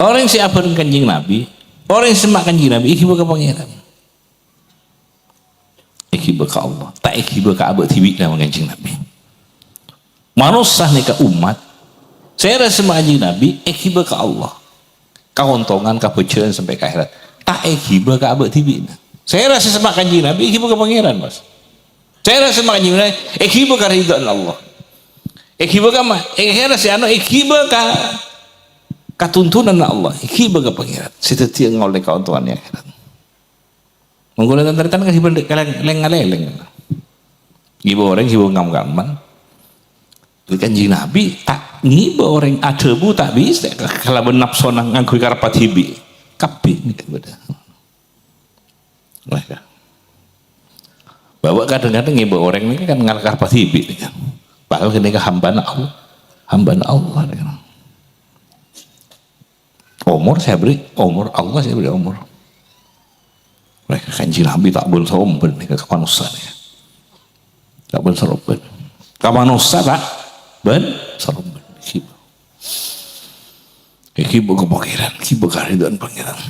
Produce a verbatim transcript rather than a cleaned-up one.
Orèng sè abhâreng Kanjeng Nabi, orèng sè semma' Kanjeng Nabi, èghibâ ka Pangèran. Èghibâ ka Allah. Ta' èghibâ ka abâ' dhibi'na, Kanjeng Nabi. Manossa nèka ommat, sèra semma' Kanjeng Nabi, èghibâ ka Allah. Kaontongan, kabhâjâ'ân sampè' ka akhèrat. Ta' èghibâ ka abâ' dhibi'na. Sèra sè semma' Kanjeng Nabi, èghibâ ka Pangèran, Mas. Sèra sè semma' Kanjeng Nabi, èghibâ ka ridhâna Allah. Èghibâ ka ma-, sèra sè ano, èghibâ ka katuntunanna Allah. Èghibâ ka Pangèran. Sè dhâddhiyâ ngaollè kaontongan è akhèrat. Mon kaulâ tan-tarètan kan ghibâ lè-, kalèng-, lèng-ngalèlèng. Ghibâ orèng, ghibâ ngam-ngaman. Jadi Kanjeng Nabi ta' ngibâ orèng adhâbu ta' bisa kalabân napsona ngangghuy karebbhâ dhibi'. Kabbhi nèka bâdâ. Wah, ya. Bahwa kadhâng-kadhâng ngibâ orèng nèka kan ngala karebbhâ dhibi' nèka. Padahal nèka hambâna Allah. Hambâna Allah nèka. Omor sè èberri', omor Allah sè èberri' omor. Wah, Kanjeng Nabi ta' bân sarombân nèka ka manossa nèka. Ta' bân sarombân. Ka manossa ta' bân sarombân. Ghibâ. Ghibâ ka Pangèran, ghibâ ka karidhâ'ân Pangèran.